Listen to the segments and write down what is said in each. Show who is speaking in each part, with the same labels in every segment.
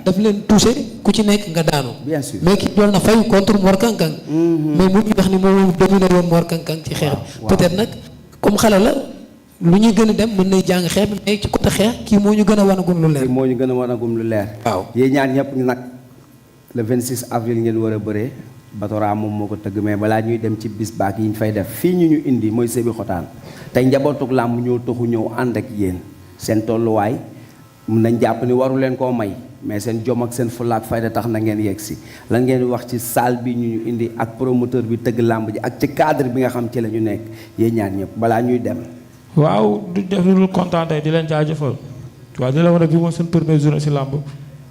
Speaker 1: daf leen touché ku ci nekk nga daanu.
Speaker 2: bien sûr
Speaker 1: mais ki doon na fay contre Mor Kang Kang. mais mu ñu wax ni moom dominé woon Mor Kang Kang ci xeex bi. peut-être nag comme xale la lu ñuy gën a dem mën nay jàng xeex bi mais ci côté xeex kii moo ñu gën a wanagum lu leer.
Speaker 2: kii moo ñu gën a wanagum lu leer.
Speaker 1: waaw
Speaker 2: yéen ñaar ñëpp nag le 26 avril ngeen war a bëree Batora moom moo ko tëgg mais balaa ñuy dem ci bis baak yi ñu fay def fii ñu indi mooy Sébikotane tey njabootug làmb ñoo taxu ñëw ànd ak yéen seen tolluwaay mun nañ jàpp ni waru leen koo may mais seen jom ak seen fulla ak fayda tax na ngeen yegg si lan ngeen wax ci salle bi ñu indi ak promoteur bi tëgg làmb ji ak ci cadre bi nga xam ci la ñu nekk yéen ñaar ñëpp balaa ñuy dem.
Speaker 3: waaw du def lu dul kontaan tey di leen jaajëfal waaw di la war a bi mooy seen première journée si làmb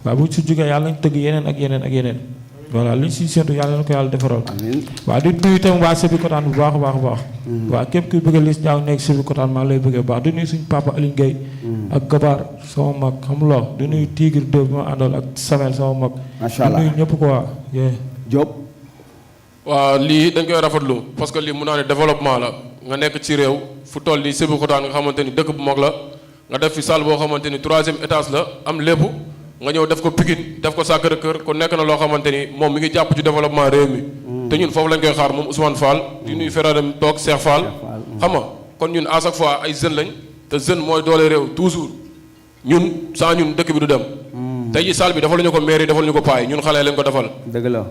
Speaker 3: waaw bu ñu si jógee yàlla nañ tëgg yeneen ak yeneen ak yeneen voilà li ñu siy séntu yàlla na ko yàlla defaral.
Speaker 2: amiin
Speaker 3: waaw di nuyu itam waa Sébikotane bu baax a baax a baax. waaw képp kuy bëgg a Liss Ndiago nekk Sébikotane maa ngi lay bëggee bu baax di nuyu suñu papa Aline Gueye. ak Gabar sama mag xam nga di nuyu Tigre 2 bi ma àndal ak Samel sama mag.
Speaker 2: macha allah
Speaker 3: di nuyu ñëpp quoi.
Speaker 2: Diop.
Speaker 4: waaw lii dañ koy rafetlu parce que lii mun naa ne développement la nga nekk ci réew fu toll nii Sébikotane nga xamante ni dëkk bu mag la nga def fi salle boo xamante ni 3e étage la am lépp nga ñëw def ko Pikine def ko Sacré-Cœur kon nekk na loo xamante ni moom mi ngi jàpp ci développement réew mi. te ñun foofu lañ koy xaar moom Ousmane Fall. di nuyu Ferradem toog Cheikh Fall. xam nga kon ñun à chaque fois ay jeunes lañ te jeune mooy doole réew toujours ñun sans ñun dëkk bi du dem. tey ji salle bi defal ñu ko mairie defal ñu ko paay ñun xale lañ ko defal.
Speaker 2: dëgg la.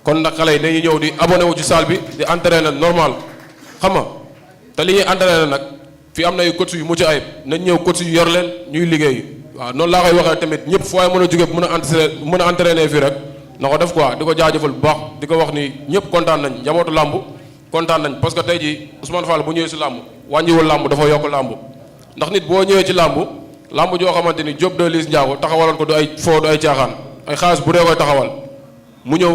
Speaker 4: kon nag xale yi dañuy ñëw di abonné wu ci salle bi di entraîner normal xam nga te li ñuy entraîner nag fi am na ay coach yu mucc ayib nañ ñëw coach yu yor leen ñuy liggéey waaw noonu laa koy waxee tamit ñëpp foo mën a jóge mën a entraîner fii rek na ko def quoi di ko jaajëfal bu baax di ko wax ni ñëpp kontaan nañ njabootu làmb kontaan nañ parce que tey jii Ousmane Fall bu ñëwee si làmb wàññiwul làmb dafa yokk làmb ndax nit boo ñëwee ci làmb joo xamante ni Diop de Liss Ndiago taxawaloon ko du ay foo du ay caaxaan ay xaalis bu dee koy taxawal mu ñëw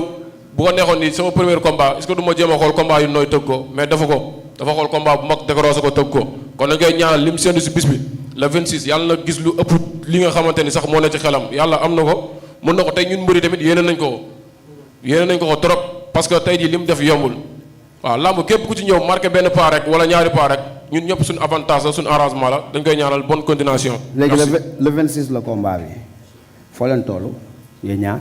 Speaker 4: bu ko neexoon ni sama premier combat est-ce que du ma jéem a xool combat yu nooy tëgg ko mais defu ko dafa xool combat bu mag décorosé ko tëgg ko kon dañ koy ñaanal lim séntu si bis bi le 26 yàlla na gis lu ëpp li nga xamante ni sax moo ne ci xelam yàlla am na ko mën na ko tey ñun mbëri tamit yéene nañ ko trop parce que tey jii li mu def yombul waaw làmb képp ku ci ñëw marqué benn pas rek wala ñaari pas rek ñun ñëpp suñu avantage la suñu arrangement la dañ koy ñaanal bonne continuation.
Speaker 2: léegi le 26 la combat bi foo leen toll yéen ñaar.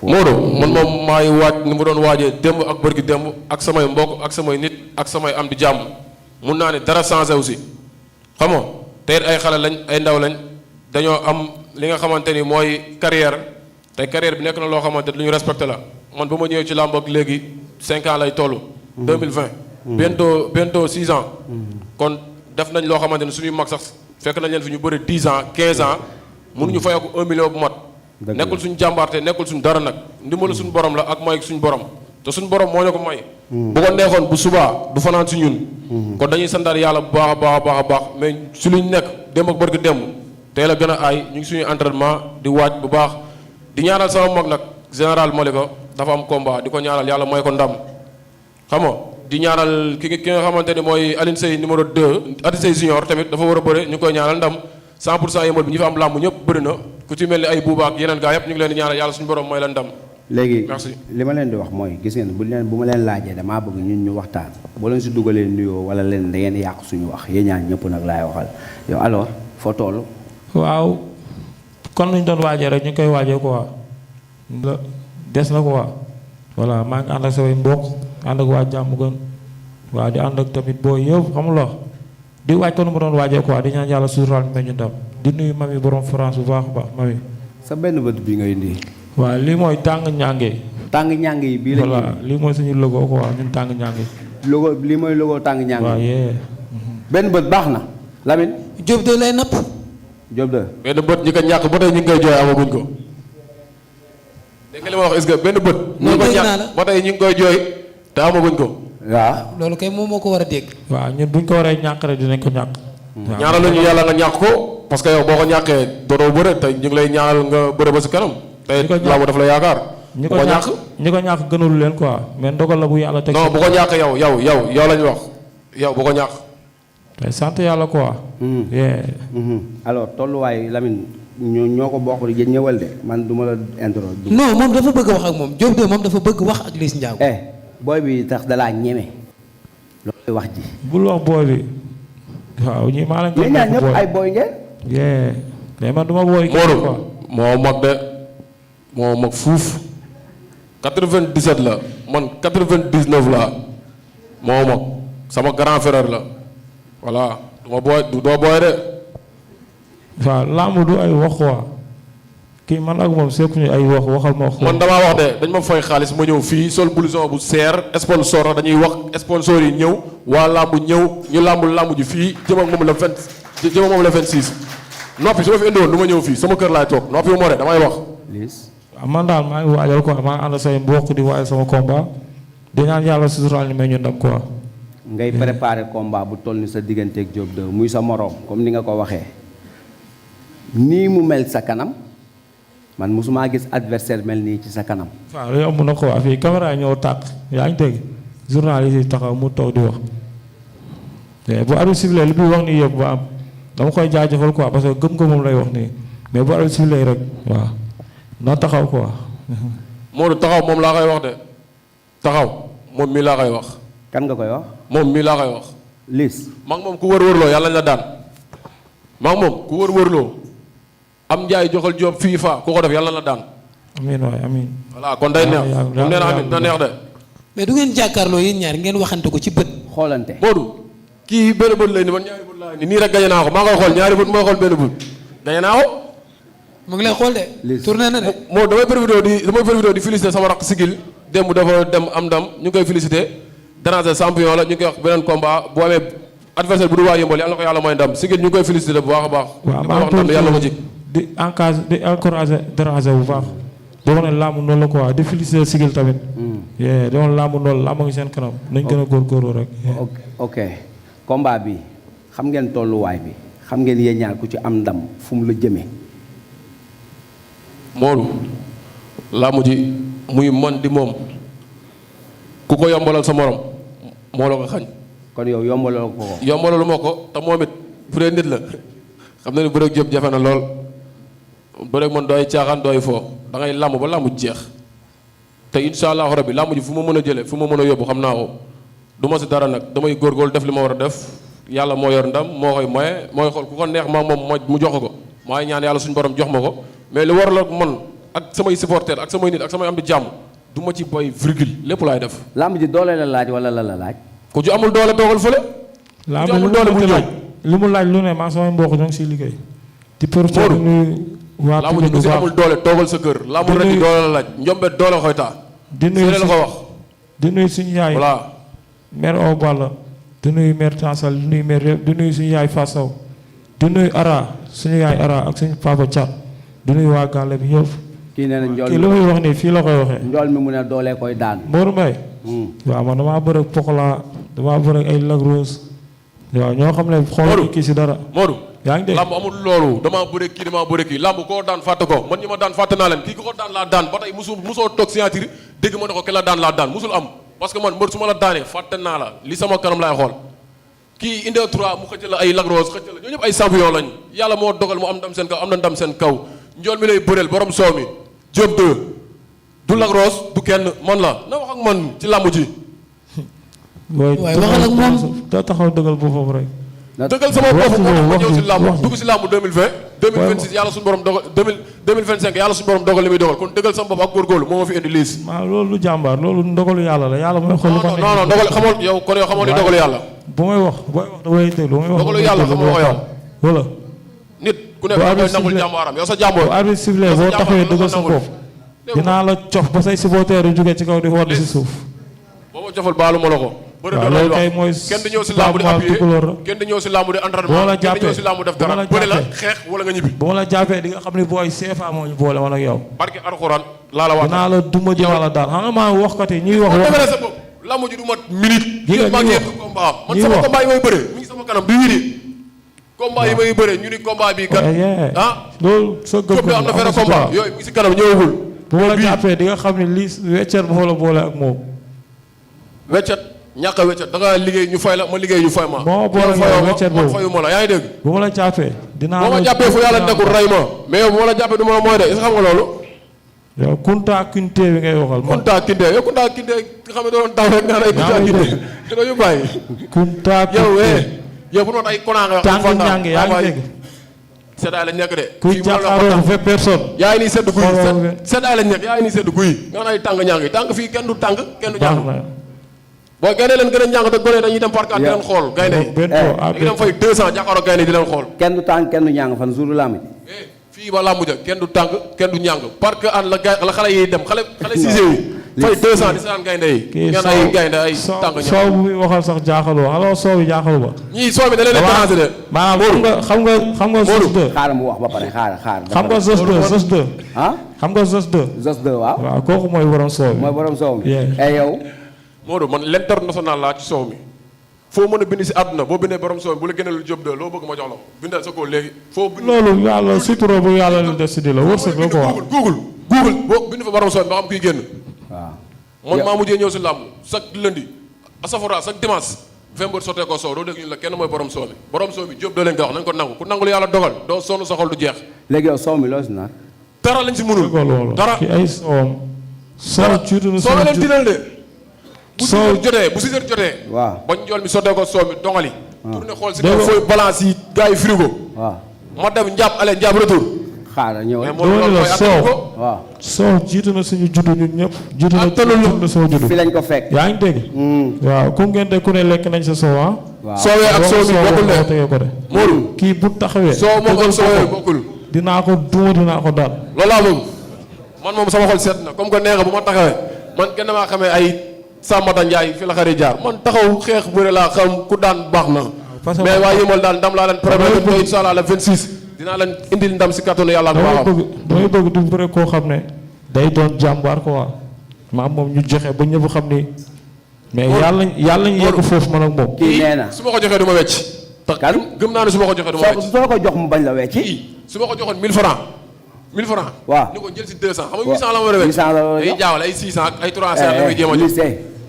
Speaker 4: Modou man moom maa ngi waaj ni mu doon waajee démb ak bërki démb ak samay mbokk ak samay nit ak samay am di jàmm mun naa ne dara changé aussi xam nga tey ay xale lañ ay ndaw lañ dañoo am li nga xamante ni mooy carrière tey carrière bi nekk na loo xamante lu ñu respecté la man ba ma ñëwee ci làmb ak léegi 5 ans lay toll. 2020. bientôt 6 ans. kon def nañ loo xamante ni suñuy mag sax fekk nañ leen fi ñu bëri 10 ans 15 ans mënuñu fayoo ko 1 million bu mat. nekkul suñu jàmbaarte nekkul suñu dara nag ndimbalu suñu borom la ak may suñu borom te suñu borom moo ñu ko may. bu ko neexoon bu subaa du fanaan si ñun. kon dañuy santaat yàlla bu baax a baax mais si luñ nekk démb ak bërki démb tey la gën a aay ñu ngi suñuy entraînement di waaj bu baax di ñaanal sama mag nag général Malika dafa am combat di ko ñaanal yàlla mooy ko ndam xam nga di ñaanal ki nga xamante ni mooy Aline Seye numéro 2 Aline Seye junior tamit dafa war a bëre ñu ngi koy ñaanal ndam 100% yëmbal bi ñu fi am làmb ñëpp bëri na ku ci mel ni ay buuba ak yeneen gaa yëpp ñu ngi leen di ñaanal yàlla suñu borom mooy la ndam.
Speaker 2: léegi
Speaker 4: merci
Speaker 2: li ma leen di wax mooy gis ngeen bu ma leen laajee damaa bëgg ñun ñu waxtaan boo leen si dugalee nuyoo wala leen da ngeen yàq suñu wax yéen ñaan ñëpp nag laay waxal yow alors foo toll.
Speaker 3: waaw kon nuñ doon waajee rek ñu ngi koy waajee quoi des na quoi voilà maa ngi ànd ak samay mbokk ànd ak waa jàmm gën waaw di ànd ak tamit booy yëpp xamuloo di waaj ko nu mu doon waajee quoi di ñaan yàlla suural ñu ñu ndam di nuyu mami borom France bu baax a baax mami.
Speaker 2: sa benn bët bi ngay indi.
Speaker 3: waaw lii mooy tàng ñànge.
Speaker 2: tàng ñàng yi bii la
Speaker 3: voilà lii mooy suñu logo quoi ñun tàng ñànge.
Speaker 2: logo lii mooy logo tàng ñàng.
Speaker 3: waaw yee.
Speaker 2: benn bët baax na Lamine.
Speaker 1: Diop de lay napp.
Speaker 2: Diop de.
Speaker 4: benn bët ñi ko ñàkk ba tey ñu ngi koy jooy amaguñ ko. dégg nga li ma wax est-ce que benn bët.
Speaker 1: non dégg naa la
Speaker 4: ba tey ñu ngi koy jooy te amaguñ ko.
Speaker 2: waaw
Speaker 1: loolu kay moom moo ko war a dégg.
Speaker 3: waaw ñun buñ ko waree ñàkk rek dinañ ko ñàkk. waaw
Speaker 4: ñaanal ñu yàlla nga ñàkk ko parce que yow boo ko ñàkkee dootoo bëre tey ñu ngi lay ñaanal nga bëre ba si kanam. tey laabu daf la yaakaar.
Speaker 3: ñi ko ñàkk gënul leen quoi mais ndogal la bu yàlla teg.
Speaker 4: non bu ko ñàkk yow lañu wax yow bu ko ñàkk.
Speaker 3: te sant yàlla quoi.
Speaker 2: alors tolluwaay Lamine ñoo ko bokk di ñëwal de man du ma la intro.
Speaker 1: non moom dafa bëgg a wax ak moom Diop de moom dafa bëgg wax ak Liss Ndiago.
Speaker 2: booy bi tax dalaa ñeme loolu wax ji.
Speaker 3: bul wax booy bi waaw ñii maa leen.
Speaker 2: ñaan ñëpp ay booy ngeen.
Speaker 3: mais man du ma booy.
Speaker 4: Modou moo mag de moo mag fuuf 97 la man 99 la moo mag sama grand frère la voilà du ma booy du doo booy de.
Speaker 3: waaw làmb du ay wax quoi kii man ak moom sekkuñu ay wax waxal ma wax.
Speaker 4: man damaa wax de dañ ma fay xaalis ma ñëw fii sol blouson bu seer sponsor la dañuy wax sponsor yi ñëw waa làmb ñëw ñu làmb ji fii jëm ak moom le 26 noppi su ma fi indiwoon du ma ñëw fii sama kër laay toog noppi moo de damay wax.
Speaker 2: Liss.
Speaker 3: waaw man daal maa ngi waajal quoi maa ngi ànd say mbokk di waajal sama combat di ñaan yàlla suturaal ni may ñu ndam quoi.
Speaker 2: ngay préparer combat bu toll ni sa digganteeg Diop 2 muy sa moroom comme ni nga ko waxee nii mu mel sa kanam man mosuma gis adversaire mel nii ci sa kanam.
Speaker 3: waaw yomb na quoi fii caméra yi ñëw tàkk yaa ngi dégg journaliste yi taxaw mu toog di wax bu arbitre sifflé li muy wax nii yëpp ba am dama koy jaajëfal quoi parce que gëm ko moom lay wax nii mais bu arbitre sifflé rek waaw na taxaw quoi.
Speaker 4: Modou taxaw moom laa koy wax de taxaw moom mii laa koy wax.
Speaker 2: kan nga koy wax.
Speaker 4: moom mii laa koy wax.
Speaker 2: Liss.
Speaker 4: maa ngi moom ku wër-wërloo yàlla la daan maa ngi moom ku wër-wërloo am njaay joxal Diop fii fa ku ko def yàlla la daan.
Speaker 3: amiin waay amiin.
Speaker 4: voilà kon day neex moom nee na amiin da neex de.
Speaker 1: mais du ngeen jàkkaarloo yéen ñaar ngeen waxante ko ci bët.
Speaker 2: xoolante.
Speaker 4: Modou kii benn bët lay ni man ñaari bët laa ni nii rek gañe naa ko maa koy xool ñaari bët mooy xool benn bët gañe naa ko.
Speaker 1: mu ngi lay xool de.
Speaker 2: Liss.
Speaker 1: tourné na de.
Speaker 4: moo damay profité di félicité sama rakk sigil démb dafa dem am ndam ñu ngi koy félicité déranger champion la ñu ngi koy wax beneen combat bu amee adversaire bu du waa yëmbal yàlla na ko yàlla mooy ndam sigil ñu ngi koy félicité bu baax a baax.
Speaker 3: waaw
Speaker 4: di ko wax ndam yàlla ma jig
Speaker 3: di encouragé déranger bu baax di wax ne làmb noonu la quoi di félicité sigil tamit. di wax ne làmb noonu làmb ngi seen kanam nañ gën a góorgóorlu rek.
Speaker 2: ok combat bi xam ngeen tolluwaay bi xam ngeen yéen ñaar ku ci am ndam fu mu la jëmee.
Speaker 4: Modou làmb ji muy man di moom ku ko yombalal sa morom moo la ko xañ.
Speaker 2: kon yow yombaloo ko ko.
Speaker 4: yombalalu ma ko te moom it bu dee nit la xam na ni bëreeg Diop jafe na lool bëreeg man dooy caaxaan dooy foo da ngay làmb ba làmb ji jeex te incha allahu rabbi làmb ji fu ma mën a jëlee fu ma mën a yóbbu xam naa ko du ma si dara nag damay góorgóorlu def li ma war a def yàlla moo yor ndam moo koy maye mooy xool ku ko neex maa moom mu jox ko maa ngi ñaan yàlla suñu borom jox ma ko mais li war la man ak samay supporter ak samay nit ak samay am di jàmm du ma ci bay virgule lépp laay def.
Speaker 2: làmb ji doole la laaj wala la laaj.
Speaker 4: ku ci amul doole toogal fële.
Speaker 3: laa
Speaker 4: ku ci amul doole bu ñëw
Speaker 3: li mu laaj lu ne maa samay mbokk ñoo ngi siy liggéey. di profité di nuyu waa
Speaker 4: laa mujj ku ci amul doole toogal sa kër. laa mu rek doole la laaj njombe doole koy taa.
Speaker 3: di nuyu
Speaker 4: la ko wax.
Speaker 3: di nuyu suñu yaay.
Speaker 4: voilà.
Speaker 3: mère Awa Balla di nuyu mère Tansal di nuyu mère yëpp di nuyu suñu yaay Fassaw di nuyu Ara suñu yaay Ara ak suñu papa Thiat di nuyu waa Gàlle bi yëpp.
Speaker 2: kii nee na njool
Speaker 3: kii li muy wax nii fii la koy waxee.
Speaker 2: njool mi mu ne doolee koy daan.
Speaker 3: Modou Mbaye. waaw man damaa bëre Pokola damaa bëre ay Lac Rose. waaw ñoo xam ne xool kii si dara.
Speaker 4: Modou
Speaker 3: yaa ngi dégg
Speaker 4: lamb amul loolu damaa bëre kii lamb koo daan fàtte ko man ñi ma daan fàtte naa leen kii ko daan laa daan ba tey musoo toog signature dégg ma ne ko ki la daan laa daan musul am parce que man mbër su ma la daanee fàtte naa la li sama kanam laay xool kii inde 3 mu xëcc la ay Lac Rose xëcc la ñoo ñëpp ay champion lañ yàlla moo dogal mu am ndam seen kaw am na ndam seen kaw njool mi lay bëreel borom soow mi Diop 2 du Lac Rose du kenn man la na wax ak man ci lamb ji.
Speaker 1: waaye waxal ak moom
Speaker 3: da taxaw dëggal boppam rek.
Speaker 4: dëggal sama bopp ma ñëw si lamb dugg si lamb 2020 2026 yàlla suñu borom dogal 2025 yàlla suñu borom dogal li muy dogal kon dëggal sama bopp ak góorgóorlu moo ma fi indi liis.
Speaker 3: waaw loolu lu jàmbaar loolu ndogalu yàlla la yàlla mooy xool lu ko nekk.
Speaker 4: non dogal xamoo yow kon yow xamoo ni dogalu yàlla.
Speaker 3: bu may wax booy wax damay déglu bu may wax.
Speaker 4: dogalu yàlla xamoo ko yow.
Speaker 3: wala.
Speaker 4: nit ku nekk da ngay nangul jàmbaaram yow sa jàmboor.
Speaker 3: bu arbitre sifflé boo taxawee dëggal sa bopp dinaa la cof ba say supporter yu jógee ci kaw di wodd si suuf.
Speaker 4: boo ma cofal baalu ma la ko. bëri
Speaker 3: waaw
Speaker 4: doon
Speaker 3: loolu kay mooy
Speaker 4: kenn di ñëw si lamb di appuyer kenn di ñëw si lamb di entraînement kenn di ñëw si lamb def dara bëri la xeex wala nga ñibbi.
Speaker 3: bu ma la jàppee di nga xam ne booy CFA moo ñu boole man ak yow.
Speaker 4: barke alxuraan laa la wax.
Speaker 3: dinaa la duma dinaa la daal xam nga maa waxkat yi ñuy wax.
Speaker 4: wax sa bopp lamb ji du mat minute.
Speaker 3: ñi nga
Speaker 4: maa ngi yegg combat man sama combat yi may bëree mi ngi sama kanam bi wiri combat yi may bëree ñu ni combat bi kat
Speaker 3: loolu sa gëm
Speaker 4: am na fere combat yooyu mi ngi si kanam ñëwagul.
Speaker 3: bu ma la jàppee di nga xam ne lii weccet moo la boole ak moom.
Speaker 4: weccet ñàkk a weccet da nga liggéey ñu fay la ma liggéey ñu fay ma.
Speaker 3: moo boole ak weccet boobu
Speaker 4: fayu ma la yaa ngi dégg.
Speaker 3: bu ma la jàppee dinaa la
Speaker 4: boo ma jàppee fu yàlla nekkul rey ma mais yow bu ma la jàppee du ma la mooy de est-ce que xam nga loolu.
Speaker 3: yow kunta kinte bi ngay waxal.
Speaker 4: kunta kinte yow kunta kinte nga xam ne doon taw rek nga ne kunta kinte dina ñu bàyyi.
Speaker 3: kunta kinte
Speaker 4: yow bu doon ay konaa nga wax.
Speaker 3: tàng ñàng yaa ngi dégg.
Speaker 4: seddaay lañ nekk de.
Speaker 3: kuy jàkkaarloo vingt personnes.
Speaker 4: yaa ngi nii sedd guy
Speaker 3: xooloo
Speaker 4: seddaay lañ nekk yaa ngi nii sedd guy nga naan ay tàng ñàng yi tàng fii kenn du tàng kenn du ñàng. boo gaynde leen gën a ñàng te gone dañuy dem parc di leen xool gaynde yi. dañuy dem fay 200 jàkkaarloo gaynde di leen xool.
Speaker 2: kenn du tàng kenn du ñàng fan jour làmb ji.
Speaker 4: fii ba làmb ja kenn du tàng kenn du ñàng parce que an la xale yi dem xale Cissé yi fay 200 di seetaan gaynde yi. ngeen ay gaynde ay tàng ñàng.
Speaker 3: soow bu muy waxal sax jaaxalu ba alors soow bi jaaxalu ba.
Speaker 4: ñii soow bi da leen a déranger de.
Speaker 3: maanaam xam nga Zos 2.
Speaker 2: xaaral mu wax ba pare xaar.
Speaker 3: xam nga Zos 2 Zos 2.
Speaker 2: ah.
Speaker 3: xam nga Zos 2.
Speaker 2: Zos 2 waaw.
Speaker 3: waaw kooku mooy borom soow bi.
Speaker 2: mooy borom soow mi.
Speaker 3: Yeah.
Speaker 2: yow.
Speaker 4: Modou man l'international laa ci soow mi foo mën a bind si àdduna boo bindee borom soow mi bu la gënal Diop de loo bëgg ma jox la ko bindal sa ko léegi. foo bind
Speaker 3: loolu yàlla sutura bu yàlla lu def si di la wërsëg la ko wax.
Speaker 4: Google boo bind fa borom soow mi ba xam kuy génn.
Speaker 2: waaw.
Speaker 4: man maa mujjee ñëw si làmb chaque lundi asafara chaque dimanche 20 heures sottee ko soow doo dégg ñu la kenn mooy borom soow mi borom soow mi Diop doo leen ko wax nañ ko nangu ku nangul yàlla dogal doo sonn sa xol du jeex.
Speaker 2: léegi yow soow mi loo si naan.
Speaker 4: dara lañ si mënul.
Speaker 3: loolu
Speaker 4: dara
Speaker 3: ci ay soowam. soow jiitu na
Speaker 4: soo leen tiinal de. bu
Speaker 3: soow
Speaker 4: 6 heures jotee bu 6 heures jotee.
Speaker 2: waaw
Speaker 4: bañ njool mi sottee ko soow mi dongali. tourné xool si
Speaker 3: dégg
Speaker 4: kaw fooy balance yi gars yi frigo.
Speaker 2: waaw.
Speaker 4: ma dem njàpp ale njàpp retour.
Speaker 2: xaaral ñëw.
Speaker 4: mais moom loolu mooy
Speaker 3: soow.
Speaker 4: ko.
Speaker 2: waaw.
Speaker 3: soow jiitu na suñu juddu ñun ñëpp. jiitu na sama juddu.
Speaker 2: fi lañ ko fekk.
Speaker 3: yaa ngi dégg. waaw ku ngeen de ku ne lekk nañ sa soow ah.
Speaker 2: waaw
Speaker 4: soowee ak soow mi bokkul de.
Speaker 3: tegee ko de.
Speaker 4: Modou
Speaker 3: kii bu taxawee.
Speaker 4: soow moom ak soowee bokkul.
Speaker 3: dinaa ko duma dinaa ko daal.
Speaker 4: loolu laa bëgg man moom sama xol seet na comme que neexa bu ma taxawee man kenn maa xamee ay Sambata Ndiaye fi la xari jaar man taxaw xeex bëre laa xam ku daan baax na. mais waa yëmal daal ndam laa leen promettre ko incha allah le 26 dinaa leen indil ndam si kattanu yàlla ak baaxam.
Speaker 3: damay bëgg du bëre koo xam ne day doon jàmbaar quoi maam moom ñu joxe ba ñëpp xam ni. mais yàlla ñu yegg foofu man ak moom.
Speaker 2: kii nee na
Speaker 4: su ma ko joxee du ma wecc.
Speaker 2: kan
Speaker 4: gëm naa ne su ma ko joxee du ma wecc.
Speaker 2: soo ko jox mu bañ la wecci.
Speaker 4: su ma ko joxoon 1000 francs 1000 francs.
Speaker 2: waaw
Speaker 4: ni ko jël si 200 xam nga 800 la ma war a wecc.
Speaker 2: 800 la war a jox
Speaker 4: ay jaawale ay 600 ak ay 300 la may jéem a jox.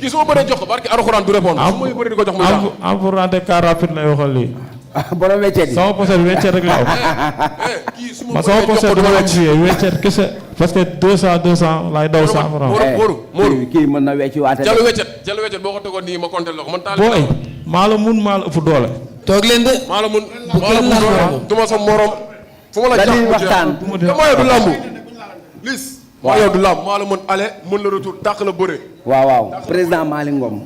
Speaker 4: kii su ma bëree jox ko barki Alxuraan du répondre. su ma bëree di ko jox muy tax.
Speaker 3: emprunté car rapide lay waxal lii.
Speaker 2: borom weccet yi.
Speaker 3: sama poset weccet rek laaw.
Speaker 4: kii su ma
Speaker 3: sama
Speaker 4: bëree jox
Speaker 3: poset
Speaker 4: ko du
Speaker 3: du
Speaker 4: ma
Speaker 3: ma
Speaker 4: wecc.
Speaker 3: weccet kese parce que 200 laay daw 100 francs.
Speaker 4: Modou
Speaker 2: kii mën na wecci waate.
Speaker 4: jalu weccet boo ko tegoon nii ma compter la ko man taal.
Speaker 3: booy maa la mun maa la ëpp doole.
Speaker 1: toog leen de.
Speaker 4: maa la mun
Speaker 1: kenn laal
Speaker 4: doole du ma sa morom. fu ma la
Speaker 2: dañuy
Speaker 4: jàpp
Speaker 2: waxtaan.
Speaker 4: maa yow du làmb lis maa yow du làmb maa la mën aller mën la retour dàq la bëre.
Speaker 2: waaw président Malick Ngom.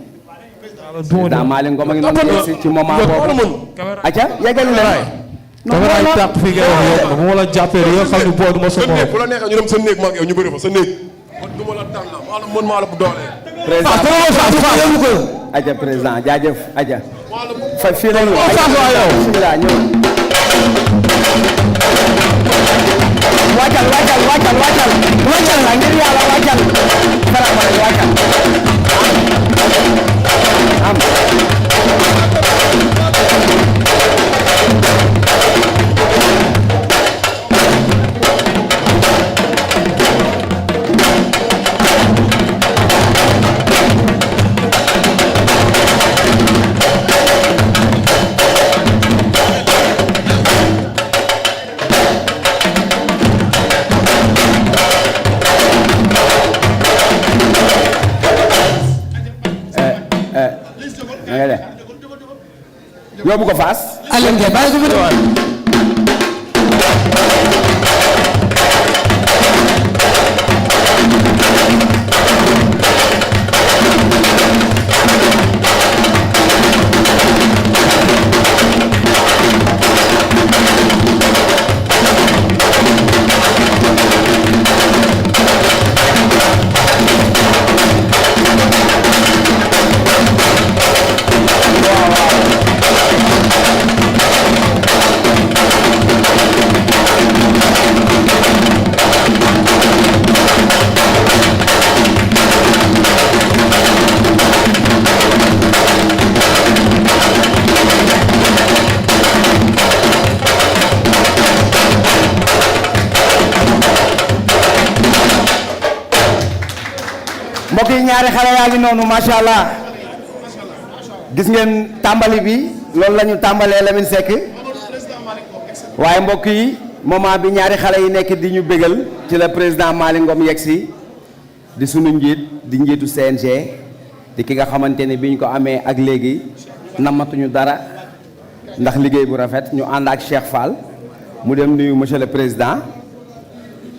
Speaker 2: président Malick Ngom a ngi noonu aussi ci moment boobu. acca yeggali leen.
Speaker 3: caméra yi tàq fii ngay wax yëpp bu ma la jàppee yow xam ni booy du ma sa
Speaker 4: sa néeg
Speaker 3: morom.
Speaker 4: bu la neexee ñu dem sa néeg ma ak yow ñu bëri fa sa néeg man du ma la tànn maa la mën maa la bu doole.
Speaker 2: président acca président jaajëf acca. fa fii la ñu. bismillah ñëw. wàccal la ngir yàlla wàccal. salaamaaleykum wàccal. am. yóbbu ko Fass.
Speaker 1: Alioune Gueye bàyyi ko mu dem.
Speaker 2: mbokk yi ñaari xale yaa ngi noonu macha allah gis ngeen tàmbali bi loolu la ñu tàmbalee Lamine Seck waaye mbokk yi moment bi ñaari xale yi nekk di ñu bégal ci la président Malick Ngom yegsi di sunu njiit di njiitu CNG di ki nga xamante ne bi ñu ko amee ak léegi namatuñu dara ndax liggéey bu rafet ñu ànd ak Cheikh Fall mu dem nuyu monsieur le président